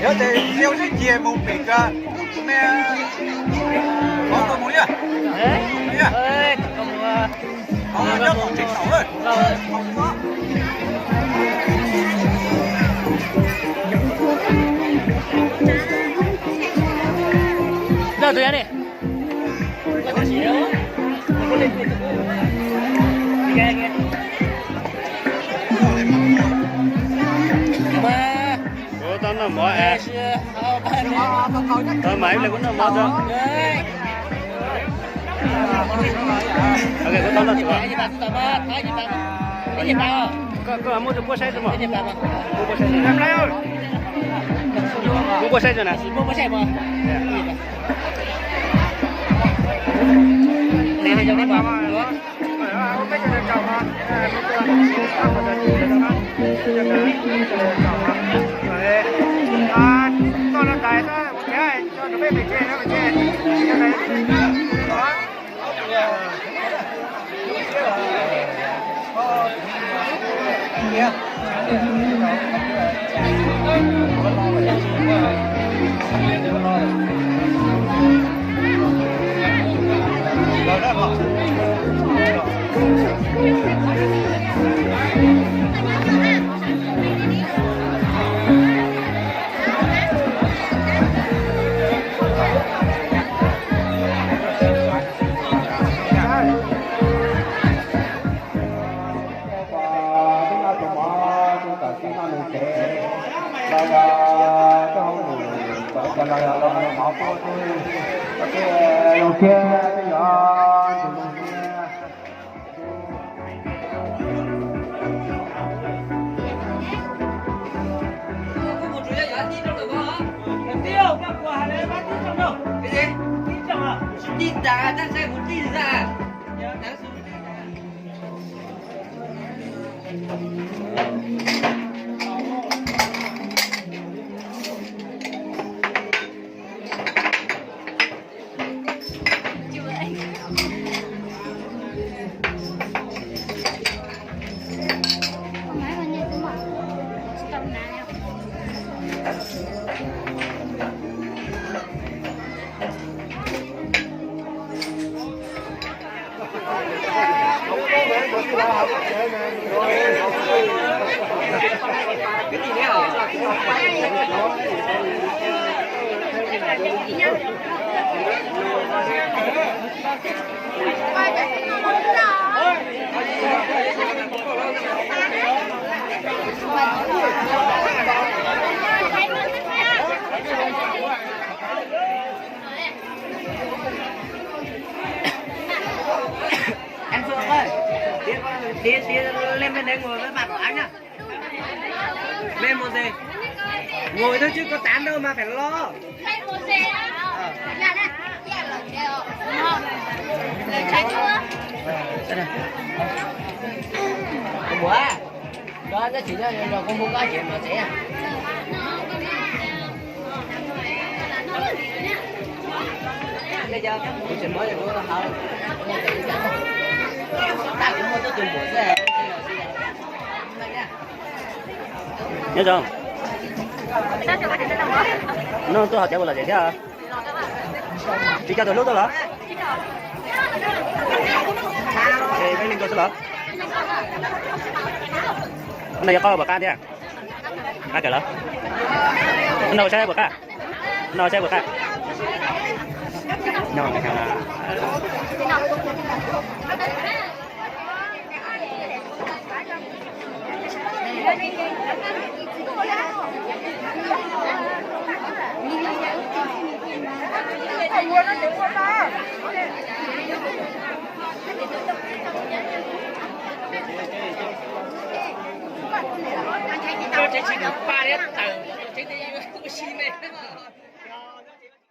Yog ces cia sib nyiag mus pem koj me, mus li. Tus yog ni. Kuv tau noj mov es, tau mas ib pliag kuv noj mov tso. Ok, kuv tau noj tsuav. Koj, koj muab tus puab saib tso mog. Muab puab saib tso na. Anh Phương ơi, tí, tí, tí lên bên đấy ngồi với bạn của anh nhá. Lên một gì? Ngồi thôi chứ có tán đâu mà phải lo. Lên một gì á? Ờ. Dạ nè. Dạ, dạ, dạ. Ờ. Để tránh nữa. Ủa? Đó, nó chỉ cho rồi con mua có chuyện mà sẽ. Bây giờ các buổi chuyển mới thì tôi là hầu. Ta cũng mua tới từng buổi thế. Nhớ không? Nó tôi học chả bao giờ vậy thiab. Tsis coj tus hlub tuaj los? Ê, peb leej tuaj xwb los? Ub, no yog qab puas qab thiab? Qab kawg los? Ub, no saib puas qab? No saib puas qab? No. Tsev tsis pa thiab tawm, tsev ua si me.